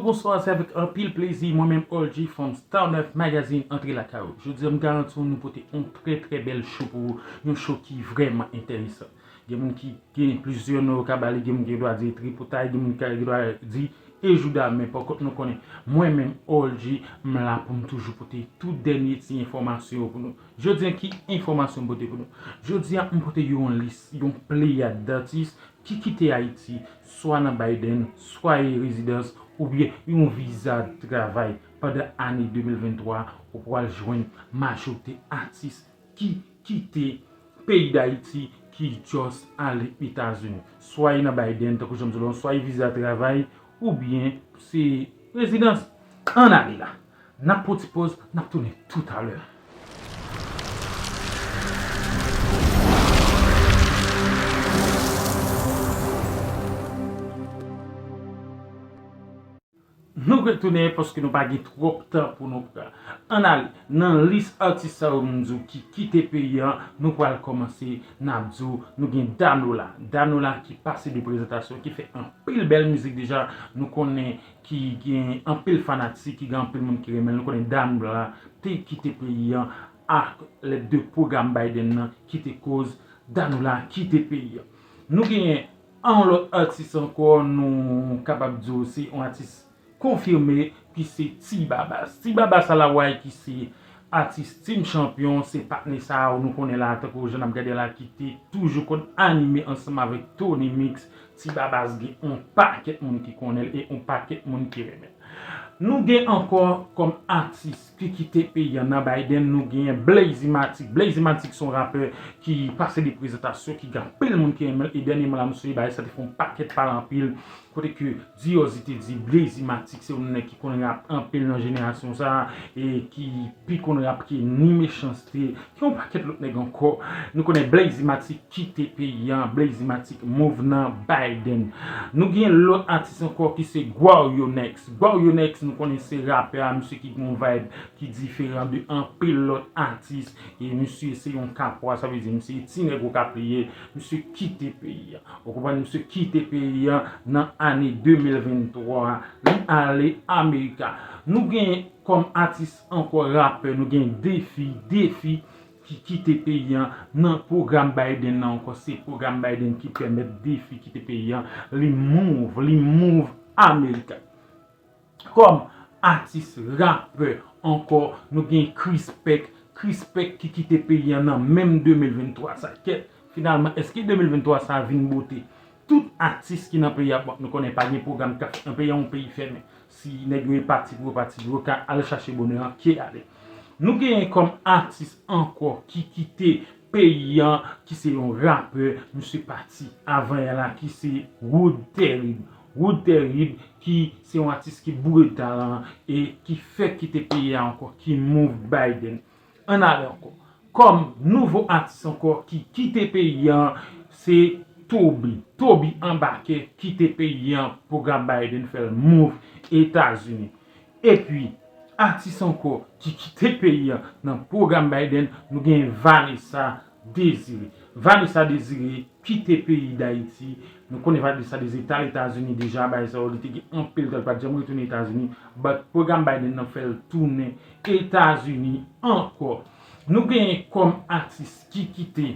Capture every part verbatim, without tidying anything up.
Bonswa, se avèk anpil plezi, mwen menm Orji from Star nèf Magazine antre lakay ou. Jodi a, m garanti w nou pote yon trè, trè bèl show pou ou, yon show ki vrèman enteresan. Gen moun ki gen plizyè non yo ka ba li, gen moun ki gen dwa di tripotay, gen moun ki gen dwa di e jouda, men pa kont nou konnen. Mwen menm, Orji, m la pou m toujou pote tout dènye ti enfòmasyon yo pou nou. Jodi a, ki enfòmasyon m pote pou nou? Jodi a, m pote yon lis, yon pleyad datis ki kite Ayiti, swa nan Biden, swa e rezidans, oubyen yon viza travay. Pandan ane de mil venntwa, ou pral jwenn majorite atis ki kite peyi Dayiti, ki just ale Etazini. Swa e nan Biden, tankou jan m di w la, swa e viza travay, oubyen se rezidans. Ann ale la. N ap pran ti pòz, n ap tounen toutalè. Nou retounen paske nou pa gen twòp tan pou nou pran. Ann ale, nan lis atis sa yo m di w ki kite peyi a, nou pral kòmanse, n ap di w, nou gen Danola. Danola ki pase de prezantasyon, ki fè anpil bèl mizik deja, nou konnen ki gen anpil fanatik, ki gen anpil moun ki renmen l, nou konnen Danola te kite peyi a ak lèt de pwogram Biden nan ki te koz Danola kite peyi a. Nou genyen yon lòt atis ankò, nou kapab di w se yon atis konfime ki se Ti Babas. Ti Babas Alaway ki se atis Team Champion, se patnè sa a nou konnen la, tankou jan n ap gade la, ki te toujou konn anime ansanm avèk Tony Mix. Ti Babas gen yon pakèt moun ki konnen l e yon pakèt moun ki renmen l. Nou gen ankò kòm atis ki kite peyi a nan Biden, nou gen Blazymatic. Blazymatic se yon rapè ki pase de prezantasyon, ki gen anpil moun ki renmen l, e dènyèman la, misye bay sa te fè yon pakèt pale anpil, kote ke Diyozi te di Blazymatic se yon nèg ki konn rap anpil nan jenerasyon sa a, e ki pi konn rap ke ni Mechanste, gen yon pakèt lòt nèg ankò. Nou konnen Blazymatic kite peyi a, Blazymatic move nan Biden. Nou gen lòt atis ankò ki se Guarionex. Guarionex, nou konnen se rapè a, misye ki gen yon vibe ki diferan de anpil lòt atis. E misye se yon kapwa, sa vle di misye ti nèg okap li ye, misye kite peyi a. Ou konprann, misye kite peyi a nan ane de mil venntwa, li ale Amerika. Nou gen kòm atis ankò rapè, nou gen Defi, Defi ki kite peyi a nan pwogram Biden nan ankò. Se pwogram Biden ki pèmèt Defi kite peyi a, li move, li move Amerika. Kòm atis rapè ankò, nou gen Krispèk. Krispèk ki kite peyi a nan menm de mil venntwa sa. Kèt, finalman, èske de mil venntwa sa vin bote? Tout atis ki nan peyi a, bon, nou konnen pa gen pwogram k ap fèt nan peyi a, yon peyi fèmen. Si nèg yo e pati pou yo pati, yo ka al chache bonè an, ki ale. Nou genyen kòm atis ankò ki kite peyi a, ki se yon rapè, misye pati avan yè la, ki se Wood Terrib. Wood Terrib, ki se yon atis ki boure talan e ki fèk kite peyi a ankò, ki move Biden. Ann ale ankò. Kòm nouvo atis ankò ki kite peyi a, se Toby. Toby Anbakè kite peyi a, pwogram Biden fè l move Etazini. Epi, atis ankò ki kite peyi a nan pwogram Biden, nou gen Vanessa Désiré. Vanessa Désiré kite peyi Dayiti. Nou konnen Vanessa Désiré t al Etazini deja, bagay sa yo, li te gen anpil tan, li pa t janm retounen Etazini. But pwogram Biden nan fè l tounen Etazini ankò. Nou genyen kòm atis ki kite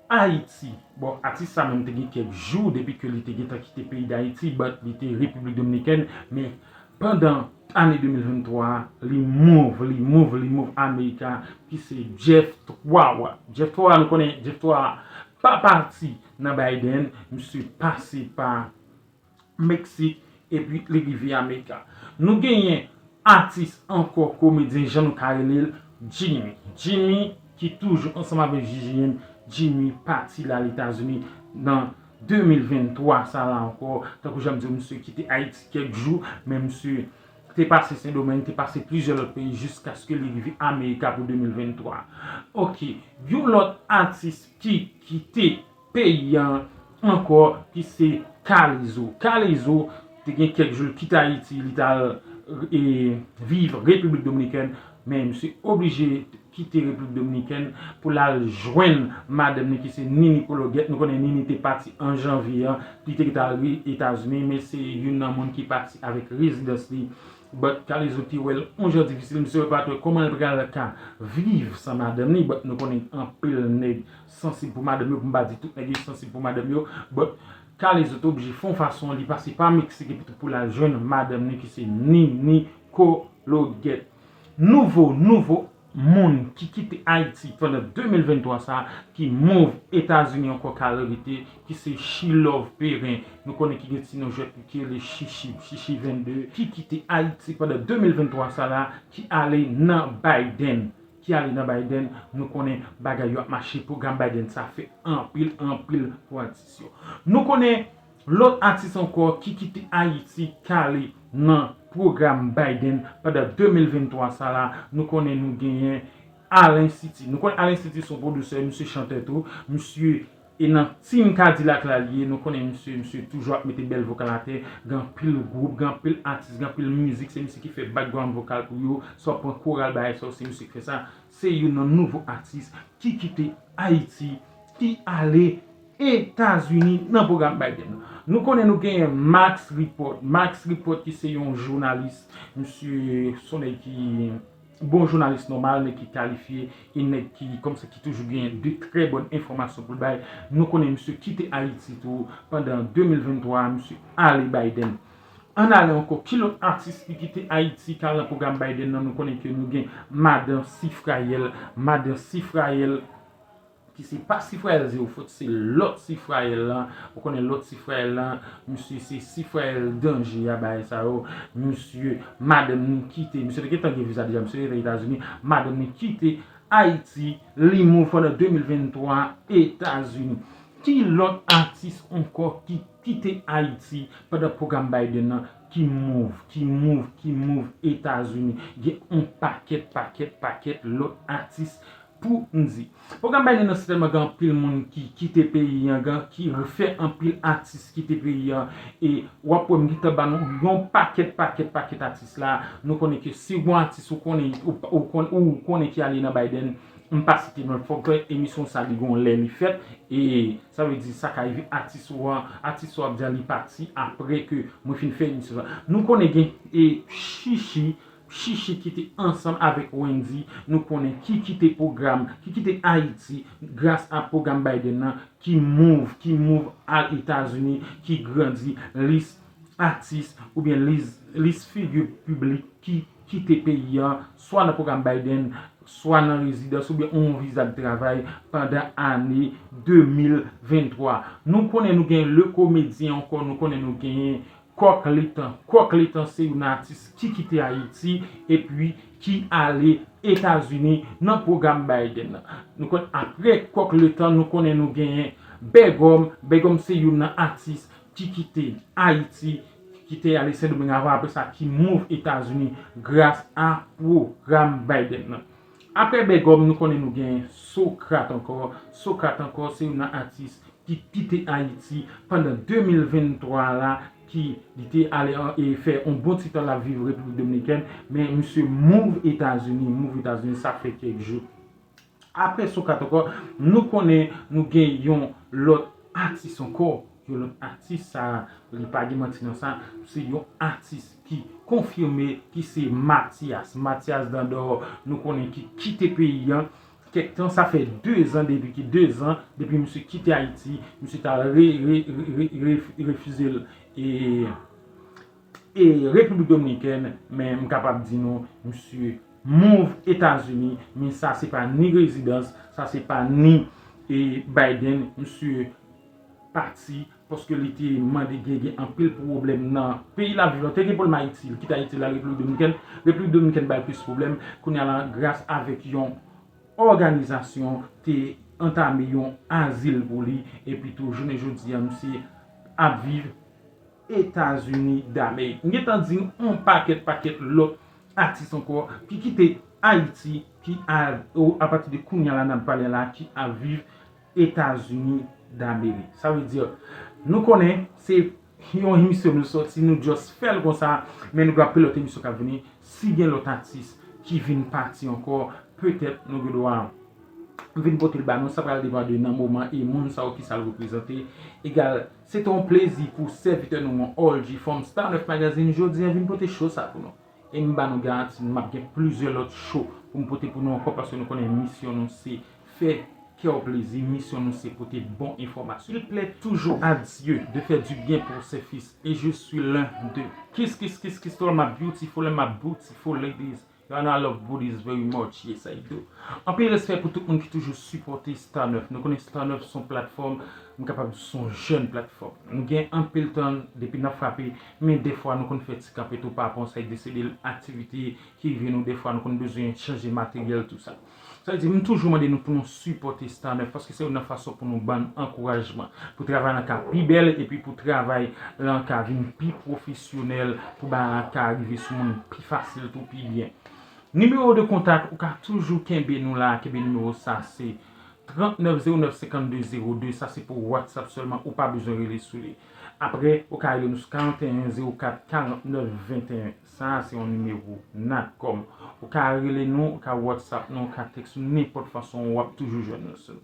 Ayiti. Bon, atis sa menm te gen kèk jou depi ke li te gentan kite peyi Dayiti, but li te Repiblik Dominikèn, men pandan ane de mil venntwa a, li move, li move, li move Amerika, ki se Jeff Twawa. Jeff Twawa, nou konnen Jeff Twawa pa pati nan Biden, misye pase pa Meksik, epi li rive Amerika. Nou genyen atis ankò, komedyen, jan nou ka rele l, Jimmy. Jimmy ki toujou ansanm avèk J J M, Jimmy pati l al Etazini nan de mil venntwa sa la ankò. Tankou jan m di w, misye kite Ayiti kèk jou, men misye te pase Sendomeng, te pase plizyè lòt peyi jiskaske li rive Amerika pou de mil venntwa. Oke, yon lòt atis ki kite peyi a ankò, ki se K-Lezo. K-Lezo te gen kèk jou l kite Ayiti, li t al, e, viv Repiblik Dominikèn, men misye oblije kite Repiblik Dominikèn pou l al jwenn madanm li ki se Nini Cologèt. Nou konnen Nini te pati an janvye an, li te gentan al Etazini, men se youn nan moun ki pati avèk rezidans li. But Kalezo te wè l yon jan difisil, misye pa t wè kòman l pral ka viv san madanm li, but nou konnen anpil nèg sansib pou madanm yo, pou m pa di tout nèg yo sansib pou madanm yo, but Kalezo te oblije fè yon fason, li pase pa Meksik epi tou pou l al jwenn madanm li ki se Nini Cologèt. Nouvo, nouvo moun ki kite Ayiti pandan de mil venntwa sa, ki move Etazini ankò, ka rete, ki se Shilove Perrin. Nou konnen ki gen ti non jwèt li ki rele Chichi, Chichi vennde, ki kite Ayiti pandan de mil venntwa sa la, ki ale nan Biden. Ki ale nan Biden, nou konnen bagay yo ap mache, pwogram Biden sa fè anpil, anpil pou atis yo. Nou konnen lòt atis ankò ki kite Ayiti k ale nan pwogram Biden pandan de mil venntwa sa la, nou konnen nou genyen Alain City. Nou konnen Alain City se yon pwodisè, misye chantè tou, misye e nan team Kadilak la li ye, nou konnen misye, misye toujou ap mete bèl vokal atè, gen anpil gwoup, gen anpil atis, gen anpil mizik, se misye ki fè background vokal pou yo, sa w pran koral bagay sa yo, se misye ki fè sa, se youn nan nouvo atis ki kite Ayiti, ki ale Etazini nan pwogram Biden. Nou konnen nou genyen Max Report. Max Report ki se yon jounalis, misye se yon nèg ki bon jounalis nòmal, nèg ki kalifye, e nèg ki, kòmsi ki toujou gen de trè bòn enfòmasyon pou l bay. Nou konnen misye kite Ayiti tou pandan de mil venntwa, misye ale Biden. Ann ale ankò, ki lòt atis ki kite Ayiti k al nan pwogram Biden nan? Nou konnen ke nou gen Madan Sifrayèl, Madan Sifrayèl, ki se pa Sifrayèl Zero Fot, se lòt Sifrayèl lan. Ou konnen lòt Sifrayèl lan, misye se Sifrayèl Danje a, bagay sa yo. Misye, madanm li kite, misye te gentan gen viza deja, misye te gentan Etazini, madanm li kite Ayiti, li move pandan de mil venntwa Etazini. Ki lòt atis ankò ki kite Ayiti pandan pwogram Biden nan ki move, ki move, ki move Etazini? Gen yon pakèt, pakèt, pakèt lòt atis pou n di. Pwogram Biden nan sètèlman gen anpil moun ki kite peyi an, gen ki fè anpil atis kite peyi an, e w ap wè m gentan ba nou yon pakèt, pakèt, pakèt atis la. Nou konnen ke si w gen yon atis ou konnen, ou, ou, konn- ou konnen ki ale nan Biden, m pa site non l, fòk emisyon sa li gon lè li fèt, e sa vle di sa ka rive atis ou an, atis ou ap di a li pati apre ke mwen fin fè emisyon sa. Nou konnen gen e Chichi, Chichi ki te ansanm avèk Wendy, nou konnen ki kite pwogram, ki kite Ayiti gras a pwogram Biden nan, ki move, ki move al Etazini, ki grandi lis atis oubyen lis, lis figi piblik ki kite peyi an, swa nan pwogram Biden, swa nan rezidans oubyen yon viza de travay pandan ane de mil venntwa. Nou konnen nou gen Le Comédien ankò, nou konnen nou genyen Kòk Letan. Kòk Letan se youn nan atis ki kite Ayiti epi ki ale Etazini nan pwogram Biden nan. Nou konn apre Kòk Letan, nou konnen nou genyen Bègòm. Bègòm se youn nan atis ki kite Ayiti, ki te ale Sendomeng avan, apre sa ki move Etazini gras a pwogram Biden nan. Apre Bègòm, nou konnen nou gen Sokrat ankò. Sokrat ankò, se youn nan atis ki kite Ayiti pandan de mil venntwa la, ki li te ale an- e fè yon bon ti tan l ap viv Repiblik Dominikèn, men misye move Etazini, move Etazini, sa fè kèk jou. Apre Sokrat ankò, nou konnen nou gen yon lòt atis ankò. Yon lòt atis, sa, li pa gen manti nan sa, se yon atis ki konfime, ki se Mathias. Mathias Dandor, nou konnen ki kite peyi an kèk tan, sa fè de zan depi ki, de zan depi misye kite Ayiti, misye ta re- re- re- re- refize l e e Repiblik Dominikèn, men m kapab di nou, misye move Etazini, men sa se pa ni rezidans, sa se pa ni e Biden, misye pati paske li te mande gen, gen anpil pwoblèm nan peyi l ap viv lan. Te gen pwoblèm Ayiti, li kite Ayiti l al Repiblik Dominikèn, Repiblik Dominikèn ba l plis pwoblèm. Kounye a la, gras avèk yon òganizasyon te antame yon azil pou li, epi tou jounen jodi a, misye ap viv Etazini Damerik. M gentan di yon pakèt, pakèt lòt atis ankò ki kite Ayiti, ki a, apati de kounye a la n ap pale la, ki ap viv Etazini Damerik. Sa vle di, nou konnen se yon emisyon nou sòti, nou just fè l konsa, men nou gen anpil lòt emisyon k ap vini. Si gen lòt atis ki vin pati ankò, Petèt nou gen dwa vin pote l ba nou, sa pral depann de nan moman e moun sa yo ki sa l reprezante. Egal, se te yon plezi pou sèvitè nou an, All G from Star Neuf Magazine, jodi an vin pote show sa pou nou. E m ba nou garanti, m ap gen plizyè lòt show pou m pote pou nou ankò, paske nou konnen misyon nou se fè kè w plezi, misyon nou se pote bon enfòmasyon. Il plaît toujours à Dieu de faire du bien pour ses fils, et je suis l'un d'eux. Kiss, kiss, kiss, kiss to all my beautiful and my beautiful ladies. You know I love booties very much, yes I do. Anpil respè pou tout moun ki toujou sipòte Star Neuf. Nou konnen Star Neuf se yon platfòm, m kapab di se yon jèn platfòm. Nou gen anpil tan depi n ap frape, men dèfwa nou konn fè ti kanpe tou pa pon sa deside aktivite ki rive nou dèfwa nou konn bezwen chanje materyèl tou sa. Sa vle di, m toujou mande nou pou nou sipòte Star Neuf, paske se youn nan fason pou nou ban n ankourajman, pou travay lan ka pi bèl, epi pou travay lan ka vin pi pwofesyonèl, pou bagay ka rive sou moun pi fasil tou, pi byen. Nimewo de kontak ou ka toujou kenbe nou la, kenbe nimewo sa se trant nèf zewo nèf senkant de zewo de, sa se pou WhatsApp sèlman, ou pa bezwen rele sou li. Apre, ou ka rele nou sou karant en zewo kat karant nèf venteyen. Sa a se yon nimewo Natcom. Ou ka rele nou, ou ka WhatsApp nou, ou ka tèks nou, nenpòt fason w ap toujou jwenn nou sou.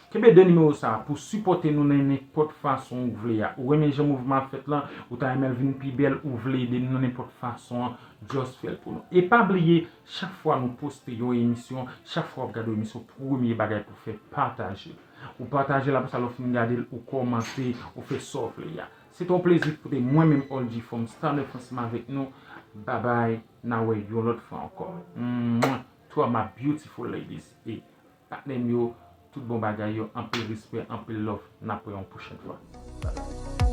Kenbe de nimewo sa a pou sipòte nou nan nenpòt fason ou vle a. Ou renmen jan mouvman ap fèt lan, ou ta renmen l vin pi bèl, ou vle ede nou nan nenpòt fason an, just fè l pou nou. E pa bliye, chak fwa nou poste yon emisyon, chak fwa w ap gade yon emisyon, premye bagay pou fè, pataje l. Ou pataje l, apre sa lè w fin gade l, ou kòmante, ou fè sa w vle a. Se te yon plezi pou te mwen menm All G from Star Neuf ansanm avèk nou. Babay, n a wè yon lòt fwa ankò. Mwah. To all my beautiful ladies e patnè m yo, tout bon bagay yo, anpil respè, anpil love. N ap wè yon pwochèn fwa. Babay.